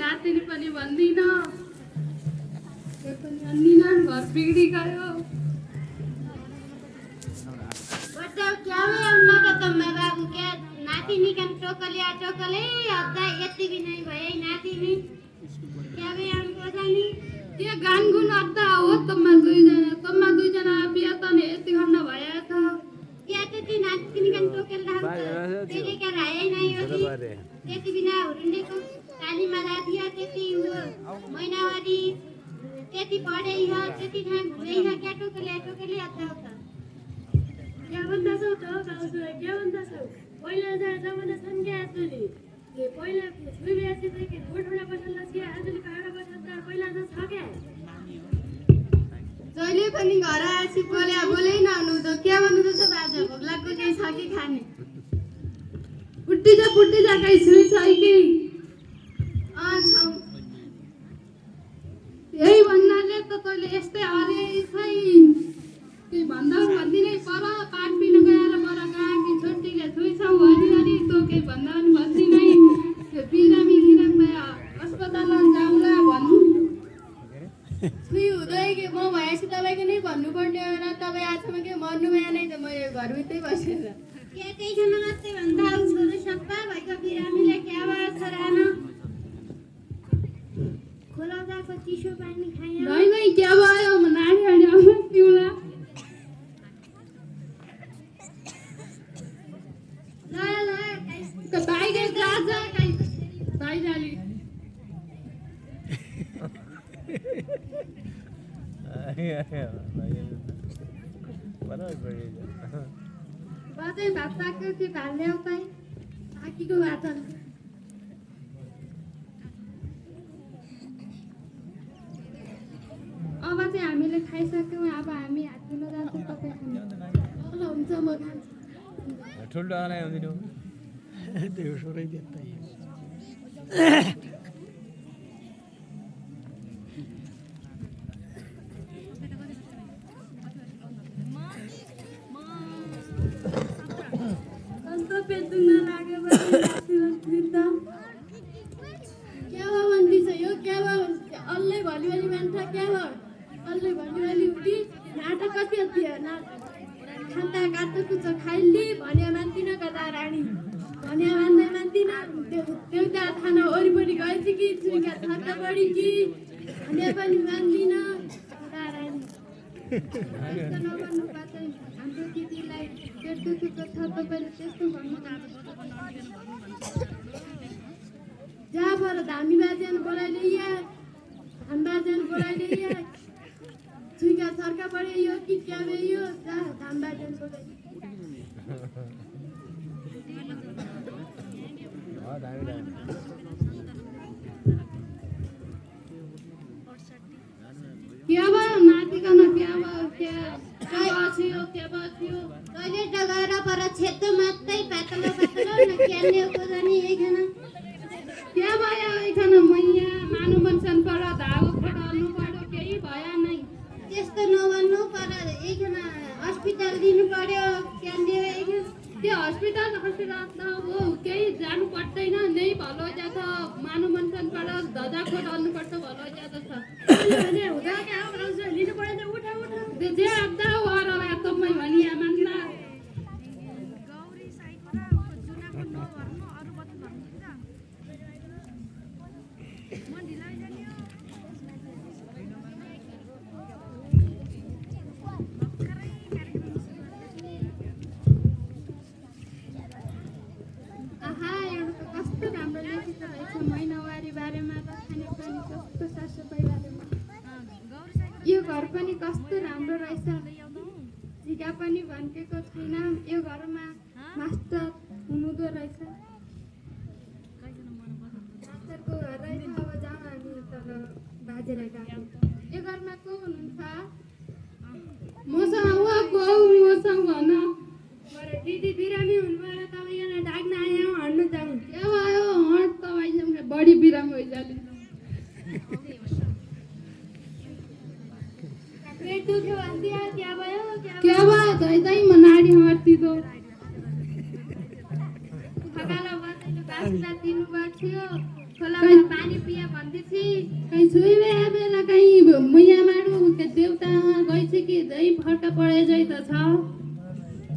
नातिनी पनि भन्दिन पनि भन्दिन घर बिग्री गयो बताओ क्या हुआ हमने का तुम्हारा बाबू क्या नातिनी का टोकले अद्धा यति भी नहीं भए नातिनी क्या हुआ हमको जानी त्यो गानगुन अद्धा हो तम्मा दुईजना बिहा तने यति खण्ड भया छ क्या त्यति नातिनी का टोकल राख्छ त्यसले क्या राय नै हो कि त्यति बिना हुरुन्डेको काली माला थियो त्यति महिनावारी त्यति पढे हो त्यति ठाउँ घुमे हो क्या टोकले अद्धा हो त क्या भन्दा छौ त गाउँछ क्या भन्दा छौ पहिला जमाना छन् क्या आजले पहिला छुई बेसी चाहिँ के गोठौडा बसल्ला छिया आजले पहाडा बसल्ला पहिला त छ क्या जहिले पनि घर आएपछि बोलै नहुनु त के भन्नु त छ बाजा भोग्लाको केही छ कि खाने पुट्टी जा कहीँ छुई छ कि छौ यही भन्नाले त तैँले यस्तै हरे छैन त्यही भन्दिनै पर पाठ पिन गएर पर गाकी छोटीले छुइछौ हरिहरि तँ केही भन्दा पनि भन्दिनै त्यो बिरामी अस्पतालमा जाउँला भन्नु छुई हुँदै के म भएपछि तपाईँको नै भन्नुपर्ने हो र तपाईँ आजसम्म के मर्नु भए नै त म यो घरभित्रै बसेर क्या त्यहीसँग मात्रै भन्दा छोरो सप्पा भएको बिरामीलाई क्या भयो छोरान खोलाउँदाको चिसो पानी खायो नै क्या भयो नानी आउँछ पिउला बाहिर जा बाहिरले बाटै भात पाक्यो त्यो भात ल्याउ त पाकीको भात अब चाहिँ हामीले खाइसक्यौँ अब हामी हात धुन जान्छौँ तपाईँ खानु हुन्छ म खान्छु ठुलो आनै हुँदिन त्यो सोरै दिए त अन्त पेट दुख्न लाग्यो क्या भयो भन्दैछ यो क्या भयो अल्लै भलिभली मान्छ क्या भयो अल्लै भलिभली उठी नाटक कति थियो खान्ता काट्दो कुछ खाइली भन्यो मान्दिन कता रानी भन्यो मान्दिन देउता थाना वरिपरि गएछ कि चुइका छाता बढी कि भन्यो पनि मान्दिन कता रानी त्यस्तो नगर्नु पाएन हाम्रो दिदीलाई पेट दुखेको छ तपाईँले त्यस्तो भन्नु जहाँ पर धामी बाजेन बोलाइले धान बाजेन बोलाइले चुइका सरका पढे यो कि क्या यो जहाँ धान बाजेन बोलाइले क्या भयो नातिकन क्या भयो क्या थियो तैँले त गएर पर छेतो मात्रै पातलो न क्याल्नेको जाने एकजना क्या भयो एकजना मैया मानु मनसन पर धागो फटाल्नु पर्यो केही भयो नै त्यस्तो नभन्नु पर एकजना हस्पिटल दिनु पर्यो क्याल्ने त्यो हस्पिटल त हो केही जानु पर्दैन नै भलो जात मानु मनसन पर धजा खोटाल्नु पर्छ भलो जात छ हुँदा क्या लिनु पर्यो त उठा जे आब्दा वर तपाईँ भनिया मान्ला कस्तो राम्रो लेखेको रहेछ महिनावारी बारेमा र खानेपानी कस्तो साफसफाइ बारेमा यो घर पनि कस्तो राम्रो रहेछ जिगा पनि भन्केको छैन यो घरमा मास्टर हुनुहुँदो रहेछ मास्टरको घर रहेछ अब जाउँ हामी तल बाजेर गएको यो घरमा को हुनुहुन्छ मसँग भन दिदी बिरामी हुनुभयो तपाईँ यहाँ डाक्न आयो हड्नु जाउँ के भयो हट तपाईँ बढी बिरामी भइजाले पेट दुख्यो भन्थ्यो क्या भयो धैधै म नाडी हट्दिदो खकाला बसेर बास्ता दिनु पर्थ्यो खोलामा पानी पानी पिया भन्दैथी कहीँ छुइबे बेला कहीँ मैया माडु के देउता गइछ कि दै फर्का परे जै त छ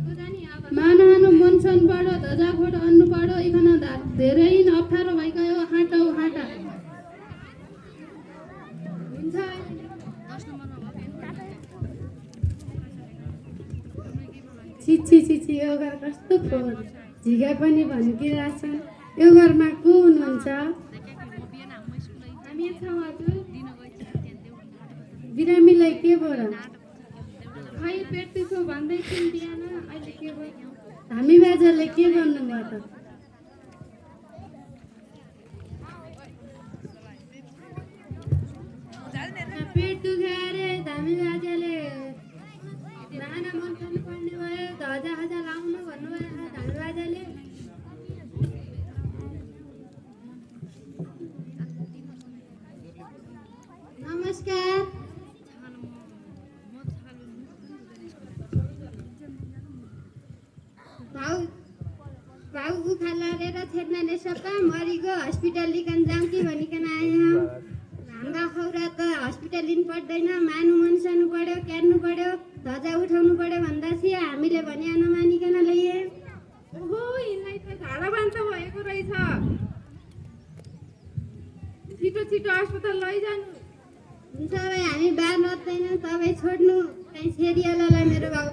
बुझानी अब मानहानु मनसन पढो धजा खोट अन्नु पढो इखन धेरै अप्ठ्यारो भइगयो हाँटौ हाँटा हुन्छ छिछि छिछि यो घर कस्तो फोहोर झिगा पनि भन्किरहेछन् यो घरमा को हुनुहुन्छ हामी छौँ हजुर बिरामीलाई के भयो र खै पेट दुख्यो भन्दै थियौँ बिहान अहिले के भयो हामी बाजाले के गर्नुभयो त पेट दुख्यो अरे धामी बाजाले नाना मन पनि पर्ने भयो धजा हजा लाउनु भन्नुभयो धामी बाजाले नमस्कार भाउ उखाला रेर छेड्नाले सप्पा मरिगो हस्पिटल लिकन जाउँ कि भनिकन आयो हाम्रा खौरा त हस्पिटल लिनु पर्दैन मानु मनसानु पर्यो क्यार्नु पर्यो धजा उठाउनु पर्यो भन्दा थियो हामीले भने नमानिकन ल्याए ओहो यिनलाई त झाडा बान्ता भएको रहेछ छिटो छिटो अस्पताल लैजानु हुन्छ भाइ हामी बार नत्दैन तपाईँ छोड्नु कहीँ छेरियालालाई मेरो भाउ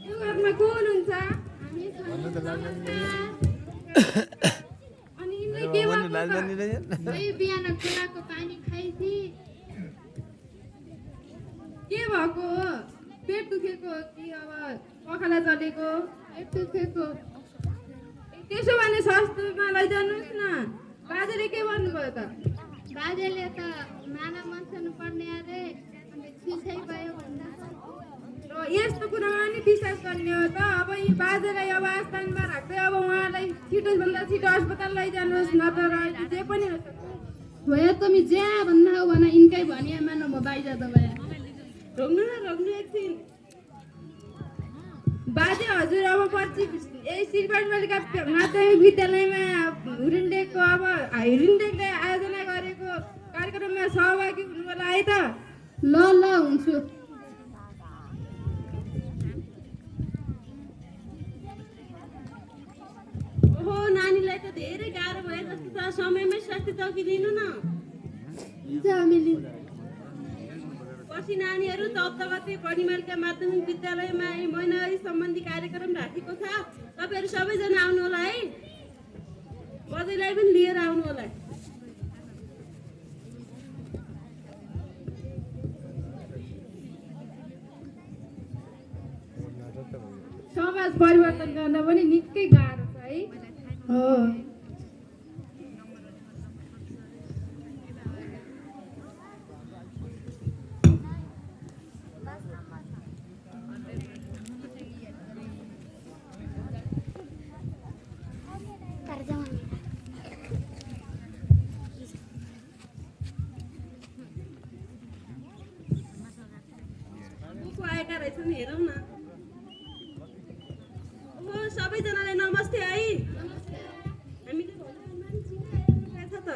यो घरमा को हुनुहुन्छ हामी अनि यिनलाई के भएको छ? खै बिहान खोलाको पानी खाइथी के भएको हो पेट दुखेको हो कि अब पखाला चलेको पेट दुखेको त्यसो भने स्वास्थ्यमा लैजानुहोस् न बाजेले के भन्नुभयो त बाजेले त माना मनसानु पर्ने अरे अनि छिसै भयो भन्दा र यस्तो कुरामा नि विश्वास गर्ने हो त अब यी बाजेलाई अब आस्थानमा राख्दै अब उहाँलाई छिटोभन्दा छिटो अस्पताल लैजानुहोस् न त जे पनि हो भयो तमी ज्या भन्दा हो भन यिनकै भनिया मानो म बाहिर त भए रोक्नु न रोक्नु एकछिन बाजे हजुर अब पछि यही श्रीपाटबालिका माध्यमिक विद्यालयमा हुरिन्डेकको अब हुरिन्डेकले आयोजना गरेको कार्यक्रममा सहभागी हुनु होला है त ल ल हुन्छु ओहो नानीलाई त धेरै गाह्रो भयो जस्तो छ समयमै स्वास्थ्य चौकी दिनु न हुन्छ हामीले पछि नानीहरू 14 गते बढीमालका माध्यमिक विद्यालयमा महिनावारी सम्बन्धी कार्यक्रम राखेको छ तपाईँहरू सबैजना आउनु होला है बजैलाई पनि लिएर आउनु होला समाज परिवर्तन गर्न पनि निकै गाह्रो छ है हो को आएका रहेछन् हेरौँ न ओहो सबैजनालाई नमस्ते है हामीले रहेछ त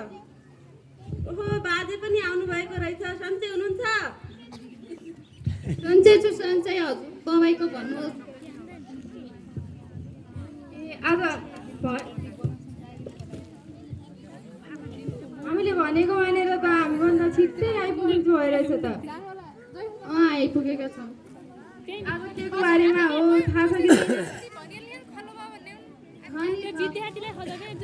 ओहो बाजे पनि आउनु भएको रहेछ सन्चै हुनुहुन्छ सन्चै छु सन्चै हजुर तपाईँको भन्नुहोस् ए आज हामीले भनेको भनेर त हामीभन्दा छिट्टै आइपुगेको भइरहेछ त आइपुगेका छौँ आज के को बारेमा हो थाहा छ कि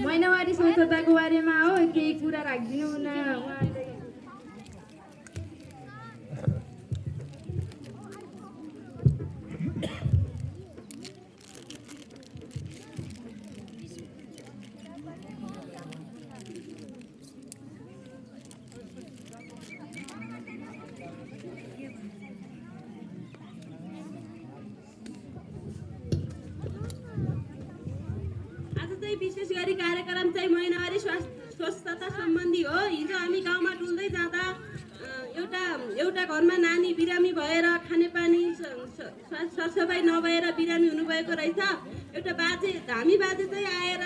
महिनावारी स्वच्छताको बारेमा हो केही कुरा राखिदिनु न उहाँले विशेष गरी कार्यक्रम चाहिँ महिनावारी स्वच्छता सम्बन्धी हो हिजो हामी गाउँमा डुल्दै जाँदा एउटा घरमा नानी बिरामी भएर खानेपानी सरसफाइ नभएर बिरामी हुनुभएको रहेछ। एउटा बाजे धामी बाजे चाहिँ आएर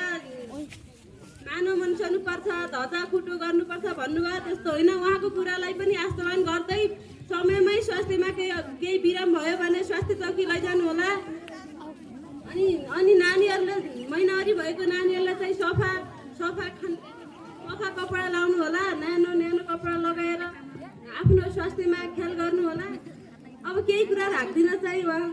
मानव मन्साउनुपर्छ, धजा खुटो गर्नुपर्छ भन्नुभयो। त्यस्तो होइन, उहाँको कुरालाई पनि आस्थावान गर्दै समयमै स्वास्थ्यमा केही बिराम भयो भने स्वास्थ्य चौकी लैजानु होला। अनि नानीहरूले महिनावारी भएको नानीहरूलाई चाहिँ सफा कपडा लाउनु होला, न्यानो कपडा लगाएर आफ्नो स्वास्थ्यमा ख्याल गर्नु होला। अब केही कुरा राख्दिन चाहिँ उहाँ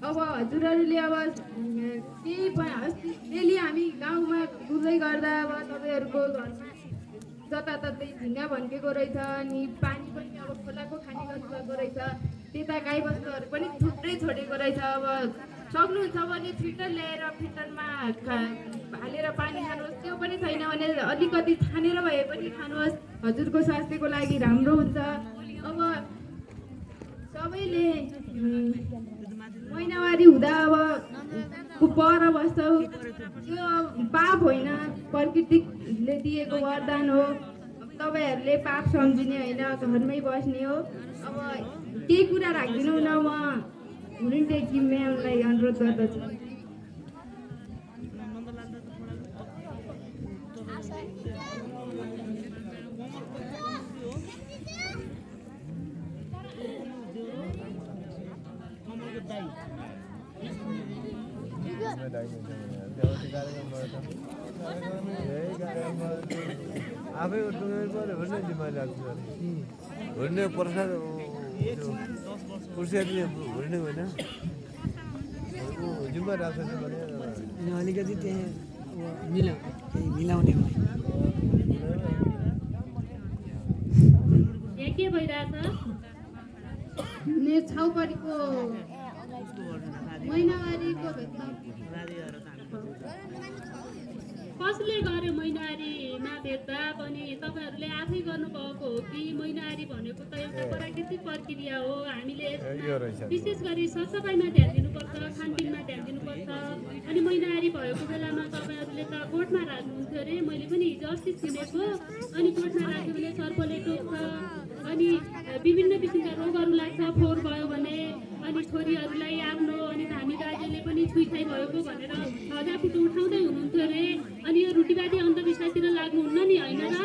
अब हजुरहरूले अब केही अस्ति डेली हामी गाउँमा डुल्दै गर्दा अब तपाईँहरूको घरमा जताततै झिङ्गा भन्केको रहेछ, अनि पानी पनि अब खोलाको खाने गर्नुभएको रहेछ। त्यता गाईबस्तुहरू पनि थुप्रै छोडेको रहेछ। अब सक्नुहुन्छ भने फिल्टर ल्याएर फिल्टरमा हालेर पानी खानुहोस्। त्यो पनि छैन भने अलिकति छानेर भए पनि खानुहोस्, हजुरको स्वास्थ्यको लागि राम्रो हुन्छ। अब सबैले महिनावारी हुँदा अब पर बस्छौँ, त्यो पाप होइन, प्रकृतिले दिएको वरदान हो। तपाईँहरूले पाप सम्झिने होइन, घरमै बस्ने हो। अब केही कुरा राखिदिनु न, म हुनुदेखि म्यामलाई अनुरोध गर्दछु। आफै उठ्नु पऱ्यो भने जिम्मेवारी लाग्छ। हुर्ने प्रसाद कुर्सियाले हुर्ने होइन, जिम्मा राख्छ भने अलिकति त्यहाँ मिलाउने हो। यहाँ के भइरहेछ? मेरो छाउपरीको महिनावारीको भेदभाव कसले गर्यो महिनावारीमा भेदभाव? अनि तपाईँहरूले आफै गर्नुभएको हो कि? महिनावारी भनेको त एउटा प्राकृतिक प्रक्रिया हो। हामीले विशेष गरी सरसफाइमा ध्यान दिनुपर्छ, खानपिनमा ध्यान दिनुपर्छ। अनि महिनावारी भएको बेलामा तपाईँहरूले त कोर्टमा राख्नुहुन्थ्यो अरे, मैले पनि हिजो अस्ति सुनेको। अनि कोर्टमा राख्यो भने सर्पले टोक्छ, अनि विभिन्न किसिमका रोगहरू लाग्छ फोहोर भयो भने। अनि छोरीहरूलाई आफ्नो अनि धामी दाजुले पनि छुइछाइ भएको भनेर झजाफुटो उठाउँदै हुनुहुन्थ्यो अरे। अनि यो रुटीवादी अन्धविश्वासतिर लाग्नुहुन्न नि, होइन र?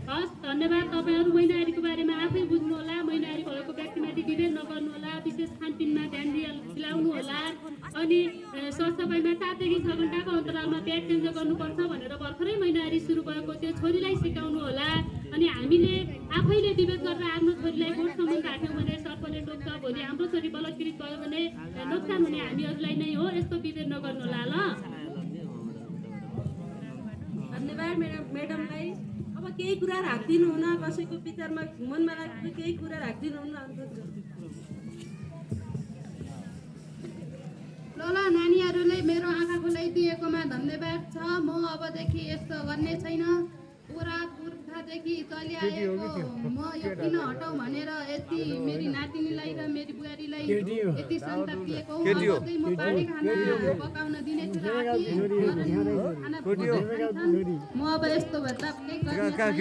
हस्, धन्यवाद। तपाईँहरू महिनावारीको बारेमा आफै बुझ्नु होला। महिनावारी भएको व्यक्तिमाथि विभेद नगर्नु होला, विशेष खानपिनमा ध्यान दिलाउनु होला। अनि सरसफाइमा 4 देखि 6 घन्टाको अन्तरालमा प्याड चेन्ज गर्नुपर्छ भनेर भर्खरै महिनावारी सुरु भएको त्यो छोरीलाई सिकाउनु होला। अनि हामीले आफैले विभेद गरेर आफ्नो छोरीलाई कोर्टसम्म राख्यौँ भने सर्पले टोक्छ, भोलि हाम्रो छोरी बलात्कृत भयो भने नोक्सान हुने हामीहरूलाई नै हो। यस्तो विभेद नगर्नु होला ल। धन्यवाद म्याडमलाई। अब केही कुरा राखिदिनु हुन, कसैको विचारमा मनमा लागेको केही कुरा राखिदिनु हुन। ल नानीहरूलाई मेरो आँखा खोलाइदिएकोमा धन्यवाद छ। म अबदेखि यस्तो गर्ने छैन। पुर्खादेखि चलिआएको म यो किन हटाउँ भनेर यति मेरी नातिनीलाई र मेरी बुहारीलाई यति सन्ताप दिएको हो। अब चाहिँ म पाहाडी खाना पकाउन दिने छु। म अब यस्तो भेदभाव केही गर्ने छैन।